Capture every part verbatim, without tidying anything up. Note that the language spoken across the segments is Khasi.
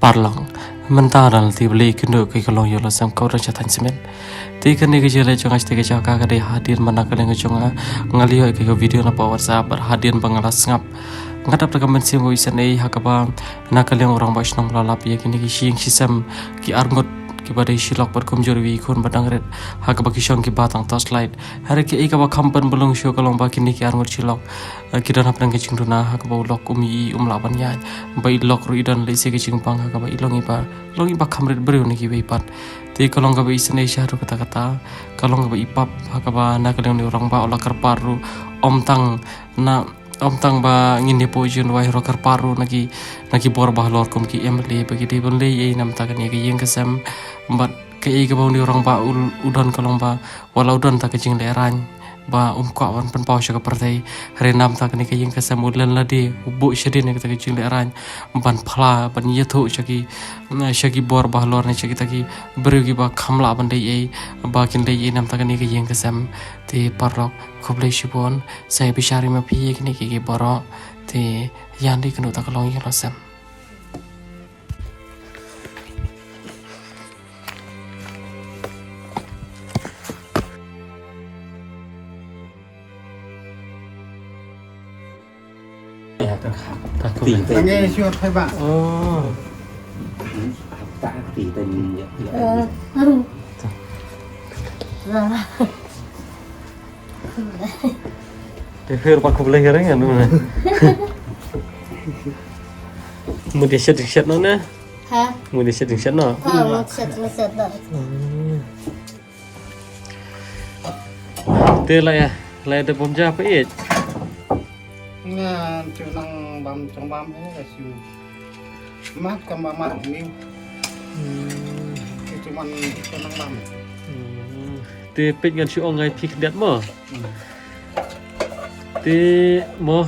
Paralok, mynta da lynti ba leh kynduh ka long ïa la sem ka dang sha thaiñ cement. Te kane ka jingleh jong nga sha te ka jaka ka dei hadien ba na ka liang ka jong nga nga leh ïa ka video na ka WhatsApp bad hadien ba nga la sngap, nga dap da ka mynsiem ba isynei ha kaba na ka liang u rangbah shnong ba la lap ïa kine ki shi ïing shi sem, ki arngut kiba dei shi lok bad kumjuh ruh i khun ba dang rit ha kaba ki shong kiba tang torchlight. Hynrei kaei kaba kham pynbulung shuh ka long ba kine ki arngut shi lok, eh, ki don hapdeng ka jingduna ha kaba u lok um ïohi, um lah ban ïaid, ba i lok ruh i don lehse ka jingbang ha kaba i long iba, long iba kham rit briew na kiwei pat. Te ka long kaba isynei sha ruh kata kata, ka long kaba i pap ha kaba na ka liang u rangbah u la kyrpad ruh, ym tang na, ym tang ba ngin ïa poi jingduwai, ruh kyrpad ruh na ki, na ki bor ba halor kum ki MLA ba ki dei ban leh ei namta kane ka ïing ka sem. Bad kaei kaba une u rangbah u, u don ka long ba wat la u don ta ka jinglehrain ba um kwah ban pynpaw sha ka pyrthei, hynrei namta kane ka ïing ka sem u len lade, u buh shadien ïa kata ka jinglehrain ban phla, ban ïathuh sha ki, sha ki bor ba halor ne sha kita ki briew kiba kham lah ban leh ei, ba kin leh ei namta kane ka ïing ka sem. Te paralok, khublei shibun. Sa ïa bishar ïa ma phi ïa kine ki, ki baroh. Te ïa ngi kynduh ta ka long ïa la sem. Nang ïa shuwa phai ba. Oh. Te phir ba khublei ka ring anu na. Mut ïa shet shet no na. Ha? Mut ïa shet shet no. Ha, mut shet shet no. Hmm. Te la ïa, la ïa da bam ja pa ïeit. Nga chu nang bam chong bam eh ka shu. Mat kam ba mat ni. Hmm. Ki chu man chu nang bam. Hmm. Te peit ngan shu ong ngai phi khyndiat mo. Hmm. Te mo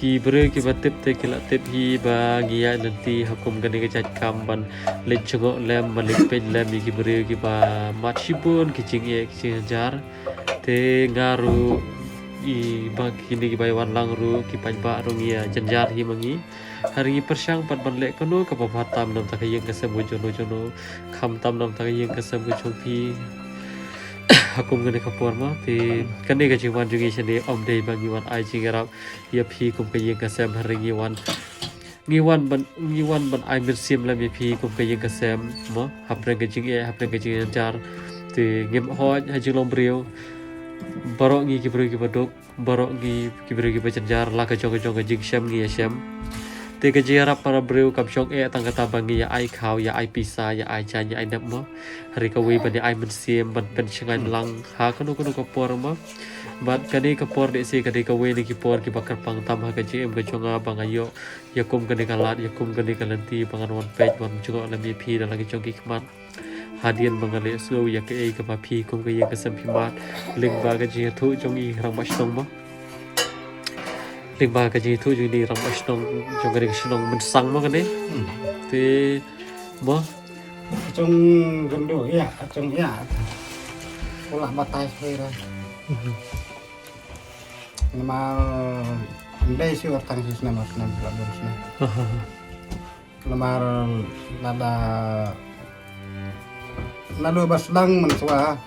ki briew kiba tip te ki la tip hi ba ngi ïaid lynti ha kum kane ka jait kam ban leit jngoh lem, ban leit peit lem ïa ki briew kiba mad shibun ki jingeh ki jingjynjar. Te nga ruh i ba kine kiba ïa wan lang ruh ki paidbah ruh ngi ïa jynjar hi ma ngi. Hynrei ngi pyrshang pat ban leh kano kaba bha tam namta ka ïing ka sem ka jong no jong no, kham tam namta ka ïing ka sem ka jong phi. Ha kum kane ka por mo, te kane ka jingwan jong ngi shane ym dei ba ngi wan ai jingïarap ïa phi kum ka ïing ka sem, hynrei ngi wan, ngi wan ban, ngi wan ban ai mynsiem lem ïa phi kum ka ïing ka sem mo, hapdeng ka jingeh, hapdeng ka jingjynjar. Te ngim hoi ha jinglong briew, baroh ngi ki briew kiba duk, baroh ngi ki briew kiba jynjar, la ka jong ka jong ka jingshem ngi ïa shem. Te ka jingïarap para briew kam shong eh tang kata ba ngi ïa ai khaw, ïa ai pisa, ïa ai jaiñ, ïa ai nep mo. Hynrei kawei ban ïa ai mynsiem, ban pynshngaiñ lang ha kano kano ka por mo. Bad kane ka por dei shi ka dei kawei na ki por kiba kyrpang tam ha ka jingim ka jong nga ba nga ïoh ïa kum kane ka lad, ïa kum kane ka lynti ba ngan wan peit, wan jngoh lem ïa phi da la ki jong ki khmat. Hadien ba nga leh shuh ïa kaei kaba phi kum ka ïing ka sem phi mad lyngba ka jingïathuh jong i rangbah shnong mo. Lyngba ka jingïathuh jong i rangbah shnong jong kane ka shnong Mynsang mo kane. Hmm. Te mo. Jong kynduh ïa, jong ïa. Pula batai shuwa. Hmm. Namar ndei shuwa tang shi snem, snem, snem, snem. Aha. Namar lada, lada ba sdang mynshuwa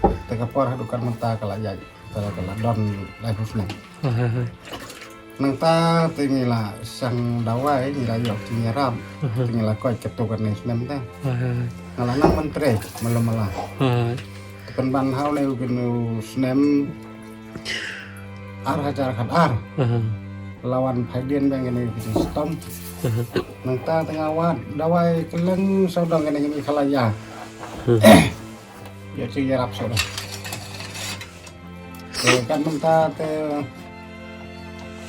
te ka por haduh kane mynta ka la ïaid, te ka la don laiphew snem. Nangta te ngi la shang dawai, ngi la ïoh jingïarap, te ngi la koit katto katne snem te. Nga la nang myntrei mala mala. Te pynban ha une u snem ar hajar khatar. Aha. La wan phai dien biang kane ka jingshitom. Aha. Nangta te nga wad dawai kylleng sawdong kane ka kala ïa. Aha. Ïa, te ïarap sawdong. Te kan mynta te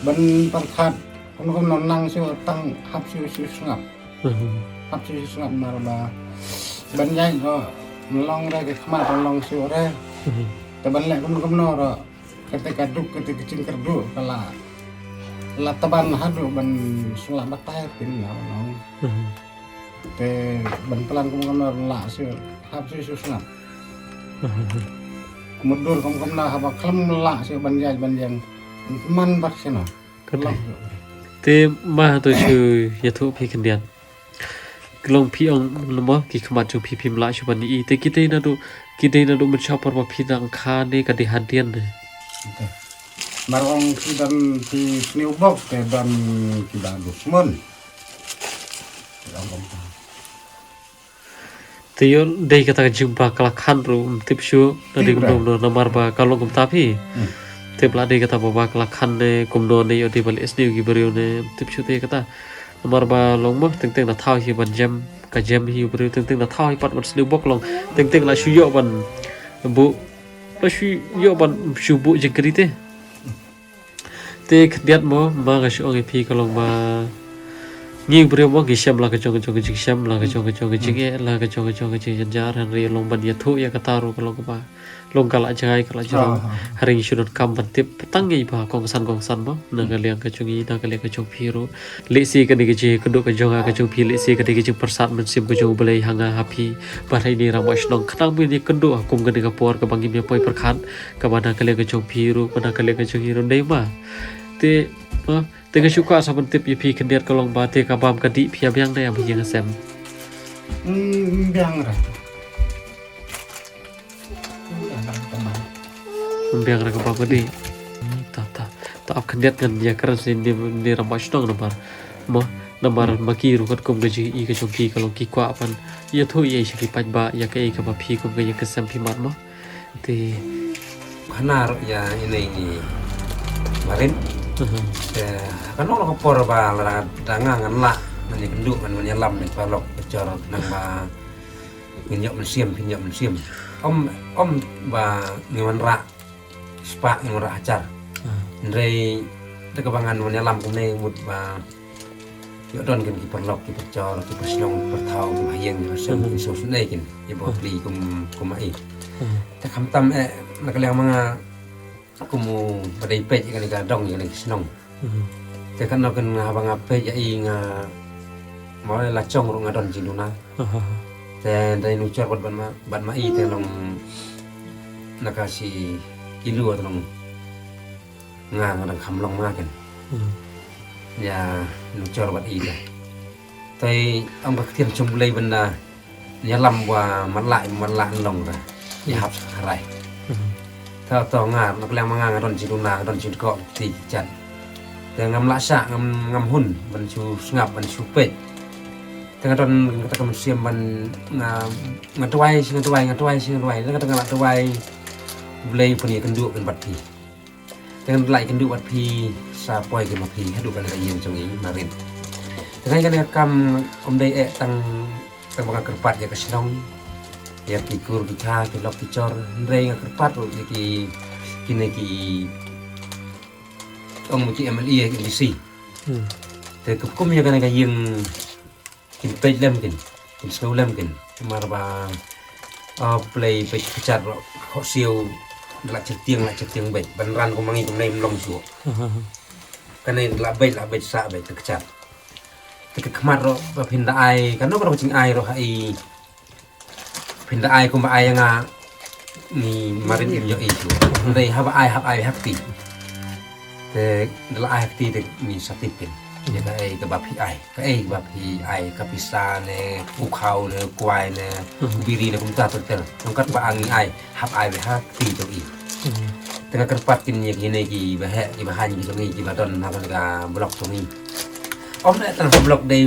ban pyrkhat, kumno kumno nang shu tang hap shu shu sngap. Mhm. Hap shu shu sngap namar ba ban ïaid ruh, long re ka khmat ruh long shuh re. Mhm. Te ban leh kumno kumno ruh, kata ka duk, kata ka jingkyrduh ka la, la tban haduh ban shu lah batai phin ïa nong. Mhm. Te ban plan kumno kumno lah shuh, hap shuh shu sngap. Mhm. Mutdur kumno kumno haba khlem lah shuh ban ïaid ban ïeng, man bad shano. Kata. Te ma to shu ïathuh phi khyndiat. Ka long phi ong mo, ki khmat jong phi phim lah shuh ban ïohi. Te ki dei naduh, ki dei naduh mynshuwa por ba phi nang kha ne ka dei hadien ne? Mar ong phi don phi sniew bok te don kiba duk mon. Te ïoh dei kata ka jingba ka la khan ruh ym tip shuh na dei kumno kumno namar ba ka long kumta phi. Tip lah dei kata ba ba ka la khan ne kumno ne ïoh dei ba leh sniew ki briew ne ym tip shuh te kata. Namar ba long mo teng teng la thaw hi ban jem ka jem hi u briew teng teng la thaw hi pat ban sniew bok long teng teng la shu ïoh ban buh la shu ïoh ban shu buh jingkri te. Te khyndiat mo ma nga shu ong ïa phi ka long ba ngi u briew mo ngi shem la ka jong ka jong ka jingshem la ka jong ka jong ka jingeh la ka jong ka jong ka jingjynjar hynrei long ban ïathuh ïa kata ruh ka long kaba long ka la jngai ka la jrong. Hynrei ngi shu donkam ban tip tang ngi ba kongsan kongsan mo na ka liang ka jong ngi na ka liang ka jong phi ruh. Lehse kane ka jingkynduh ka jong nga ka jong phi lehse kane ka jingpyrsad mynsiem ka jong U Blei ha nga ha phi. Ba ha ine i rangbah shnong khnang ba ngin ïakynduh ha kum kane ka por kaba ngim ïa poi pyrkhat kaba na ka liang ka jong phi ruh ba na ka liang ka jong ngi ruh dei ma. Te ma te nga shu kwah sa ban tip ïa phi khyndiat ka long ba te ka bam ka dih phi ïa biang ne ïa biang sem. Biang ra. Biang ra ka bam ka dih. Ta ta ta ap khyndiat ngan ïa kren sha ine i rangbah shnong namar mo namar ma ki ruh katkum ka jingïohi ka jong ki ka long ki kwah ban ïathuh ïa sha ki paidbah ïa kaei kaba phi kum ka ïing ka sem phi mad mo. Te khana ruh ïa ine i Marin. Te ka long ka por ba la da nga ngan lah ngan ïakynduh ngan wan ïalam ïa ka paralok ka jor nang ba ngin ïoh mynsiem phin ïoh mynsiem. Om om ba ngin wanrah spah ngin wanrah hajar. Hynrei da kaba ngan wan ïalam kumne mut ba ïoh don kin ki paralok ki parajor ki parashnong ki parthaw ki bahaïing ki parsem kin sngewsynei kin ïa ba pli kum kum ai. Te khamtam eh na ka liang ma nga kum u ba dei peit ïa kane ka dong ïa kane ka shnong. Te kano kin nga ba nga peit ïa i nga ma la chong ruh nga don jingduna. Te dei nu chor bad bad ma bad ma i te long na ka shi kilo te long nga nga dang kham long ma ken. Ïa nu chor bad i te. Te ong ka ktien chum lei benda ïalam wa ma la ma la long ra. Ïa hap sa rai. Ta to nga na ka liang ma nga nga don jingduna nga don jingkoh ti jan. Te ngam lah sah ngam ngam hun ban shu sngap ban shu peit. Te nga don kata ka mynsiem ban nga nga duwai shi nga duwai nga duwai shi nga duwai. Te nga la duwai Blei pynïakynduh kan bad phi. Te nga la ïakynduh bad phi sa poi kan bad phi haduh kane ka ïing jong i Marin. Te kane ka kam ym dei eh tang tang ba nga kyrpad ïa ka shnong ïa ki kur ki kha ki lok ki jor hynrei nga kyrpad ruh ïa ki kine ki ong ma ki M L A ki M D C. Te ka kum ïa kane ka ïing kin peit lem kin kin sngew lem kin. Namar ba ah, Blei peit ka kjat ruh khohsiew da la chyrtieng la chyrtieng beit ban ran kum ma ngi kumne ym long shuh. Kane la beit la beit sa beit ka kjat. Te ka khmat ruh ba phin da ai kano kano ka jingai ruh ha i phin da ai kumba ai nga ni Marin im ïohi shuh. Hynrei haba ai hap ai ha kti. Te da la ai ha kti te ni sa tip phin ïa kaei kaba phi ai kaei kaba phi ai ka pisa ne u khaw ne u kwai ne u biri ne kumta ter ter. Nongkat ba ang ngi ai hap ai ha kti jong i. Te nga kyrpad kin ïa kine kiba heh kiba haiñ ki jong i kiba don ha kane ka block jong i. Ym dei tang ha block dei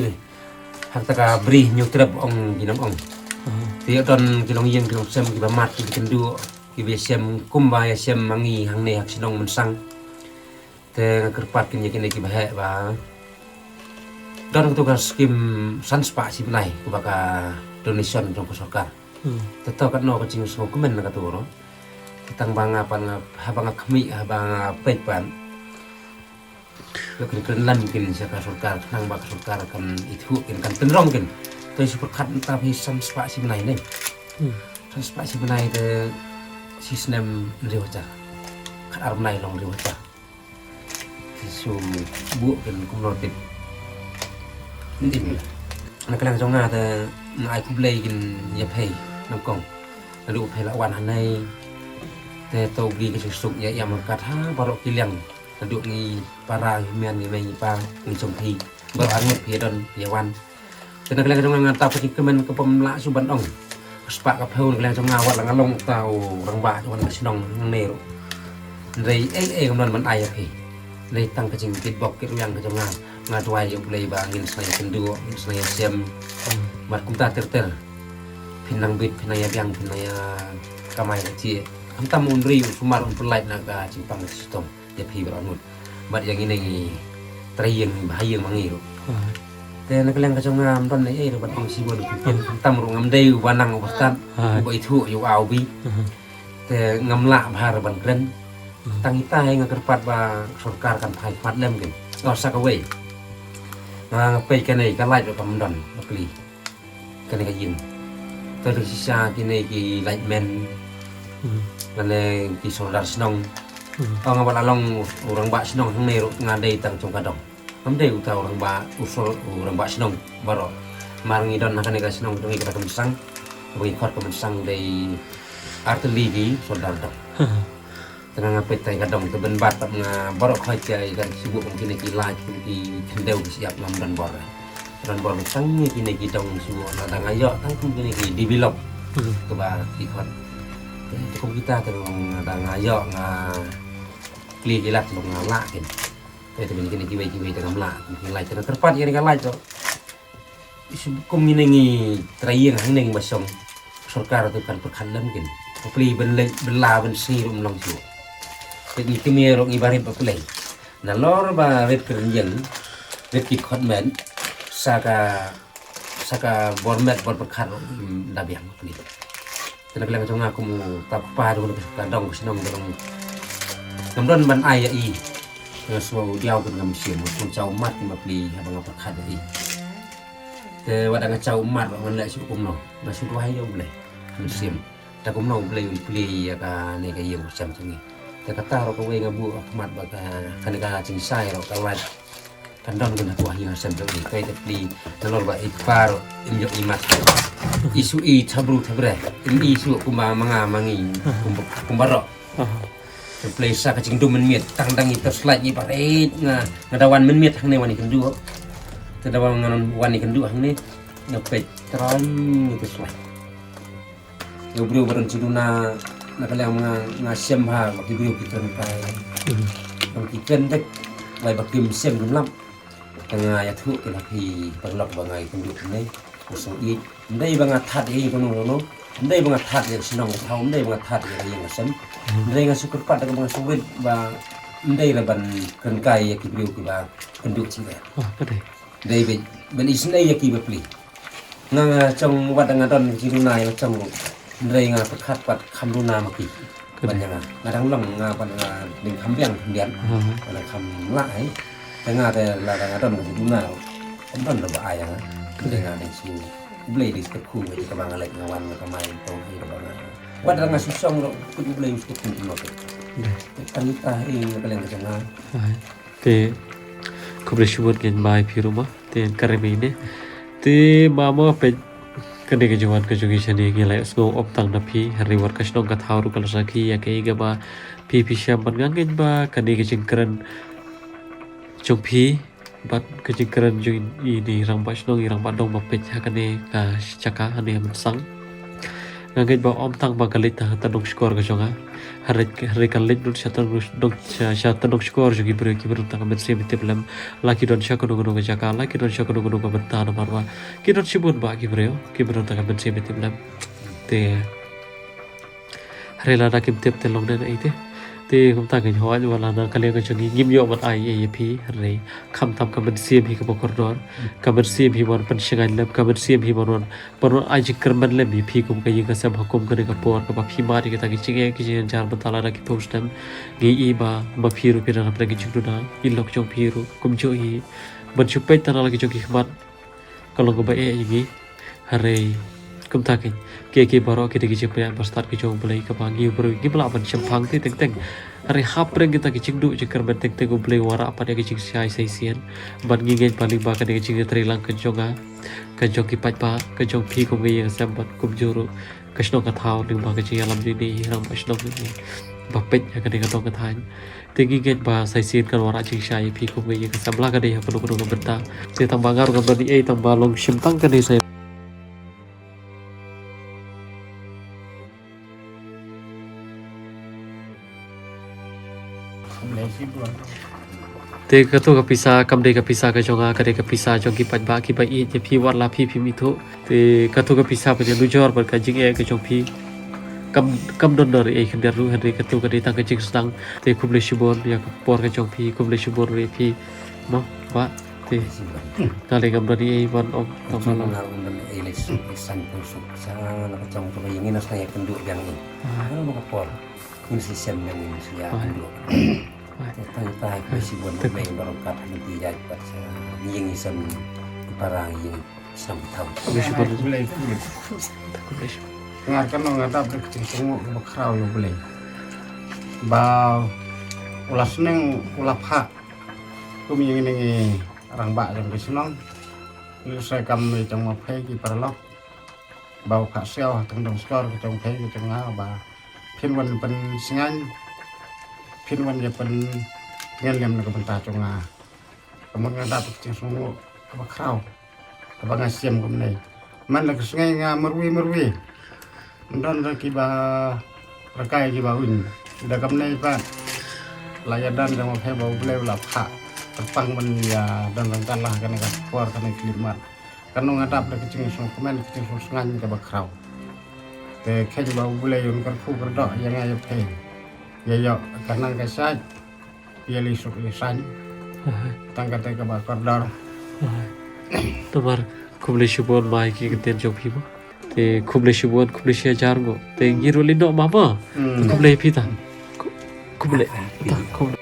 ha kata ka bri Hynñiewtrep ong ki nong ong. Te ïa don ki longïing ki longsem kiba mad kiba kynduh kiba ïasem kumba ïasem ma ngi hangne ha ka shnong Mynsang. Te nga kyrpad kin ïa kine kiba heh ba don katu ka skim san spah shi bnai kaba ka donation jong ka sorkar. Te to katno ka jingsngewkmen na katu ruh. Tang ba nga pan nga haba nga khmih haba nga peit pan. Ïoh kin kren lam kin sha ka sorkar khnang ba ka sorkar kan ithuh kin kan pynrong kin. To shu pyrkhat mynta phi san spah shi bnai ne. San spah shi bnai te shi snem hynriew hajar. Khat ar bnai long hynriew hajar. Te shu buh kin kumno tip. Nin la. Na ka liang jong nga te nga ai khublei kin ïa phi nyngkong. Naduh phi la wan hanei. Te to bri ka suk suk ïa ïa mangkat ha baroh ki liang. Naduh ngi para ngi mian ngi mei ngi pa ngi jong phi. Baroh arngut phi don phi wan. Te na ka liang ka jong nga, nga tap ka jingkmen kaba ym lah shuh ban ong. Ka spah ka phew na ka liang jong nga, wat la nga long uta u rangbah jong ka shnong hangne ruh. Hynrei ei ei kam don ban ai ïa phi. Hynrei tang ka jingkitbok kitrwiang ka jong nga, nga duwai ïa U Blei ba ngin sa ïakynduh, ngin sa ïashem. Bad kumta ter ter. Phin nang bit, phin nang ïabiang, phin nang ïakamai lynti. Khamtam un ri, un sumar, un pynlait na ka jingpang ka shitom ïa phi baroh ngut. Bad ïa ngi ne ngi trai ïing, ba ha ïing ma ngi ruh. Te na ka liang ka jong nga, ym don ei ei ruh ban ong shibun, khamtam ruh ngam dei uba nang uba stad, uba ithuh ïa u A u B. Te ngam lah bha ruh ban kren. Tang ita hi nga kyrpad ba sorkar kan phai pat lem kin. Oh, sa kawei. Nga peit kane ka light ruh kam don, ba kli. Kane ka ïing. Te da shisha kine ki lightmen. Lane ki sordar shnong. Oh, nga ba la long u rangbah shnong hangne ruh nga dei tang jong ka dong. Ngam dei uta u rangbah, u sor, u rangbah shnong baroh. Mar ngi don ha kane ka shnong jong ngi, kata ka mynsang. Ba ngi khot ka mynsang dei artylli ki sordar dong. Te nga peit tang ka dong te ban bat tap nga baroh khoit ïa ka sibuk kum kine ki light, kum ki khyndew ki shyiap, ngam don bor. Don bor tang kine ki dong sibuk, lada nga ïoh tang kum kine ki develop. Kaba ki khot. Te kum kita te lada nga ïoh nga kli ki light, nga lah kin. Te te ban kine kiwei kiwei te ngam lah, kum ki light te nga kyrpad ïa kane ka light to. Kum ngi ne ngi trai ïing hangne ngi ba shong. Sorkar te kan pyrkhat lem kin. Bapli ban leit ban la ban sngi ruh ym long shuh. Te ngi kmie ruh ngi ba rit bapli. Nalor ba rit kren ïing, rit ki khot met, sa ka, sa ka bor met bor pyrkhat ruh, mm, da biang bapli. Te na ka liang jong nga kum u tap kpa ruh ka dong ka shnong ka dong. Ngam don ban ai ïa i. Nga shu diaw kin ngam shim, nga shu jaw mat kin bapli haba nga pyrkhat ïa i. Te wat da nga jaw mat ruh ngan leh shuh kumno. Nga shu duwai ïa U Blei. Ngam shim. Te kumno U Blei un plie ïa kane ka ïing ka sem jong ngi. Te kata ruh kawei nga buh ha khmat ba ka, kane ka jingshai ruh ka light. Kan don kin ha ka ïing ha sem jong ngi. Kaei te plie nalor ba i kpa ruh im ïoh i mat. I shu i thabru thabre. Im i shu kumba ma nga ma ngi. Kumba, kumba ruh. Te plie sa ka jingdum mynmiet tang dang i torchlight ngi ba rit nga, nga da wan mynmiet hangne wan i kynduh. Te da wan, wan i kynduh hangne. Nga peit trai ngi torchlight. Ïa u briew ba don jingduna na ka liang nga, nga shem ha ba ki briew ki kren kai. Ba ki kren dek, wai ba kim shem kim lap. Te nga ïathuh te la phi paralok ba nga ïakynduh ne. Ko song i, ym dei ba nga that ïa i kono kono. Ym dei ba nga that ïa ka shnong ka thaw, ym dei ba nga that ïa ka ïing ka sem. Ym dei, nga shu kyrpad da kaba nga shu wit ba ym dei la ban kren kai ïa ki briew kiba kynduh jingeh. Dei ban, ban isynei ïa ki bapli. Nga, nga jong wat nga don jingduna ïa nga jong ruh. Hynrei nga pyrkhat pat kham duna ma ki. Ban ïa nga. Nga dang long nga pat nga dang kham biang khyndiat. Nga dang kham lah ai. Te nga te lada nga don ka jingduna ruh, kham don ruh ba ai ïa nga. Hynrei nga dang shu, U Blei dei shu kyrkhu ba ïa kaba nga leit nga wan nga kamai tong hi ruh ba nga. Wat da nga shu shong ruh kut U Blei shu kyrkhu kumno. Te tang ita hi nga ka liang ka jong nga. Te khublei shibun ngan bai phi ruh ma. Te ka rem ine. Te mama peit kane ka jingwan ka jong ngi shane ngi la ïohsngew ym tang na phi, hynrei wat ka shnong ka thaw ruh ka la sakhi ïa kaei kaba phi phi shem, bad nga ngeit ba kane ka jingkren jong phi bad ka jingkren jong i, i rangbah shnong, i rangbah dong ba peit ha kane ka jaka, ha kane ka mynsang. Nga ngeit ba ym tang ba ka leit tang ha tnum shkor ka jong nga. Hynrei, hynrei ka leit lut sha tnum, dong, sha, sha tnum shkor jong ki briew kiba don tang ka mynsiem ba tip lem. La ki don sha kano kano ka jaka, la ki don sha kano kano ka bynta, namar ba ki don shibun bah ki briew kiba don tang ka mynsiem ba tip lem. Te hynrei lada kim tip te long dei na ei te. Te kumta ngin hoi, wat la na ka liang ka jong ngi ngim ïoh ban ai ei ei ïa phi, hynrei khamtam ka mynsiem hi kaba kordor. Ka mynsiem hi ban pynshngaiñ lem, ka mynsiem hi ban wan Ban wan ai jingkyrmen lem ïa phi kum ka ïing ka sem ha kum kane ka por kaba phi mad ïa kita ki jingeh ki jingjynjar, mynta lada ki phew snem ngi i ba, ba phi ruh phi dang hapdeng ki jingduna, i lok jong phi ruh kumjuh hi. Ban shu peit tang na la ki jong ki khmat ka long kaba eh ïa ngi. Hynrei kumta kein, kiei kiei baroh ki dei ki jingpynïaid bastad ki jong U Blei kaba ngi u briew ngim lah ban shemphang te teng teng. Hynrei hapdeng kita ki jingduh jingkyrmen teng teng U Blei u wanrah pat ïa ki jingshai shisien. Bad ngi ngeit ba lyngba kane ka jingïatreilang ka jong nga, ka jong ki paidbah, ka jong phi kum ka ïing ka sem bad kumjuh ruh ka shnong ka thaw lyngba ka jingïalam jong ngi, i rangbah shnong jong ngi. ba peit ha kane ka dong ka thaiñ. Te ngi ngeit ba sa shisien kan wanrah jingshai ïa phi kumne ïa ka sem la ka dei ha kano kano ka bynta. Te tang ba nga ruh ngam don ei tang ba long shim tang kane sa. Te kato ka pisa kam dei ka pisa ka jong nga, ka dei ka pisa jong ki paidbah kiba ïeit ïa phi wat la phi phim ithuh. Te kato ka pisa ba ïanujor bad ka jingeh ka jong phi kam, kam don da ei khyndiat ruh, hynrei kato ka dei tang ka jingsdang. Te khublei shibun ïa ka por ka jong phi, khublei shibun ruh ïa phi. Mo, bah, te nga lei ngam don ei ban ong tang ba la. Nga ong don ei lei suk, lei san phew suk sa la ka jong to ka ïing ina sa ïa kynduh biang ei. Nga ong ka por. Ngin sa shem ïa ngin sa ïa kynduh. Te tang ita khublei shibun, khublei barokat ha lynti ïaid pat sa ïing i sem i para ïing i sem i thaw. Khublei shibun. Khublei shibun. Khublei shibun. Nga kynnoh nga dap da ka jingsngewnguh kaba khraw ïa U Blei. Ba u la sneng u la phah kum ïa ngi rangbah jong ki shnong. Ngi sa kam ïa jong ma phei ki paralok. Ba u phah siaw ha tang dong skor ka jong phi ka jong nga ba phin wan pynsngew, phin wan ïa pyntngen lem na ka bynta jong nga. Ka mut nga dap ka jingsngewnguh kaba khraw kaba nga shem kumne. Man la ka sngew nga marwei marwei. Don da kiba rakai kiba un da kumne pat. La ïa don jong phi ba U Blei u la phah kyrpang ban ïa don ryngkat la kane ka por kane ka khyllipmat. Kano nga dap da ka jingsngewkmen ka jingsngewsngaiñ kaba khraw. Te kheiñ ba U Blei un kyrkhu kyrdoh ïa nga ïa phi. Ïa ïoh ka nang ka shait ïa lei suk lei saiñ. Tang kata kaba kordor. Te mar khublei shibun ma ïa ki ktien jong phi mo. Te khublei shibun, khublei shi hajar mo. Te ngi ruh leit noh ma mo. Te khublei phi ta. Khu-, khublei. Ta khublei.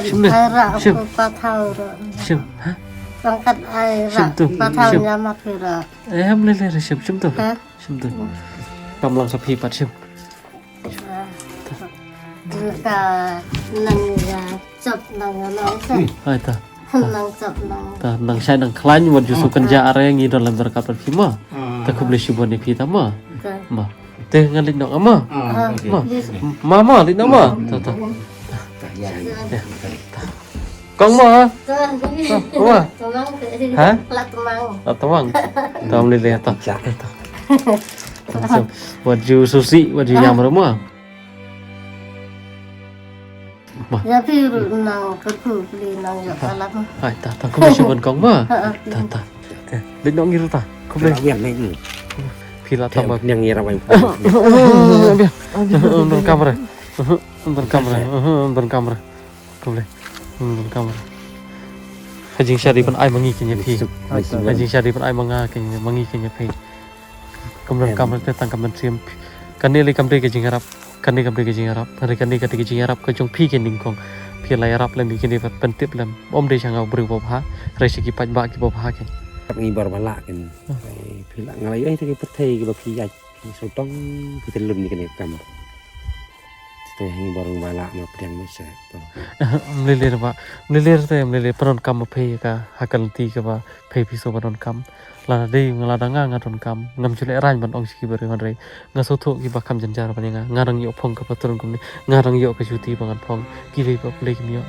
Shim ne? Ai ra. Shim. Ko pa thaw ra. Shim, ha? Pangkat ai ra. Shim tu. Pa thaw. Shim. Nya ma phi ra. Eh, ham le le ra shim, shim tu. Ha? Shim tu. Kam lang sa phi pat shim. Ka nang ya chop nang nang sa. Ai ta. Nang chop nang. Ta nang shai nang khlaiñ wat ju shu kynja are ngi don lem bad ka phi ma. Ta khublei shibun ïa phi ta ma. Ma. Te ngan leit noh ma. Ma. Ma ma leit noh ma. Ta ta. Kong ma ha? Kong ma. Ha? Lat tmang. Lat tmang. Tam lei lei ta. Wat ju susi, wat ju ïam ruh ma. Ma. Ya phi ruh nang kyrkhu phi nang ïoh ka lap. Hai ta ta khublei shibun kong ma. Ta ta. Leit noh ngi ruh ta. Khublei. Phi la tam ba. Nang ïa rawai. Biang. Don kamera. Don kamera. Don kamera. Khublei. Don kamera. Ka jingshadi ban ai ma ngi kane ïa phi. Ka jingshadi ban ai ma nga kane ma ngi kane ïa phi. Kumno kam te tang ka mynsiem. Kane lei kam dei ka jingïarap, kane kam dei ka jingïarap, hynrei kane ka dei ka jingïarap ka jong phi kane nyngkong. Phi la ïarap lem ïa kine ba pyntip lem. Ym dei sha nga u briew ba bha, hynrei sha ki paidbah kiba bha kane. Ngi bor ba lah kane. Phi la nga la ïoh ïa ki pyrthei kiba phi ïaid. Shu tong phi te lum ïa kane ka kamra. Te ngi bor ba lah ma pdiang ma sha. Ym lei lei ba, ym lei lei te ym lei lei pyndonkam ma phi ka ha ka lynti kaba phi phi shu ba donkam. Lada dei nga lada nga nga donkam ngam ju leh raiñ ban ong sha ki briew hynrei nga sngewthuh kiba kham jynjar ban ïa nga, nga dang ïoh phong ka patron kumne, nga dang ïoh ka juti ba ngan phong, kiwei pat lei kim ïoh.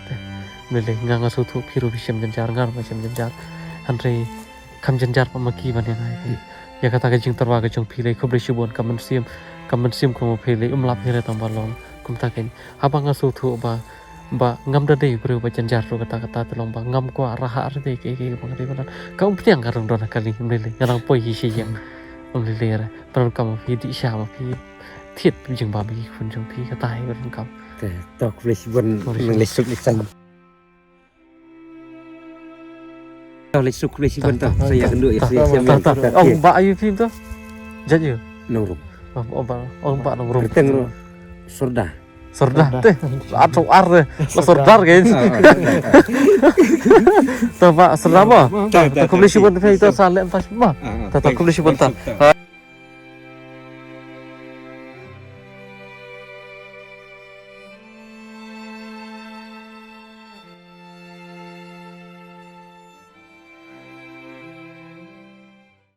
Te ym lei lei nga nga sngewthuh phi ruh phi shem jynjar, nga ruh nga shem jynjar. Hynrei kham jynjar pat ma ki ban ïa nga ïa phi. Ïa kata ka jingtyrwa ka jong phi lei khublei shibun ka mynsiem, ka mynsiem ka ma phi lei um lap hi re tang ba long kumta kein. Haba nga sngewthuh ba ba ngam da dei briew ba jynjar ruh kata kata te long ba ngam kwah rah ha re dei kaei kaei ba nga dei ba don. Ka umphniang ka rung don ha kali ym lei lei nga dang poi hi shi ïing. Ym lei lei re pyndonkam ma phi dih sha ma phi thied jingbam ïa ki khun jong phi kata hi pyndonkam. Te to khublei shibun nang leit suk leit san. To leit suk khublei shibun to sa ïa kynduh ïa sa ïa sa. Ong ba ayu phim to. Jat yu. Nong rum. Ong ba ong ba nong rum. Teng rum. Sorda. Sorda te. At song ar te. La sordar ke. To ba sorda mo. To khublei shibun te to sa lem pas mo. To to khublei shibun to.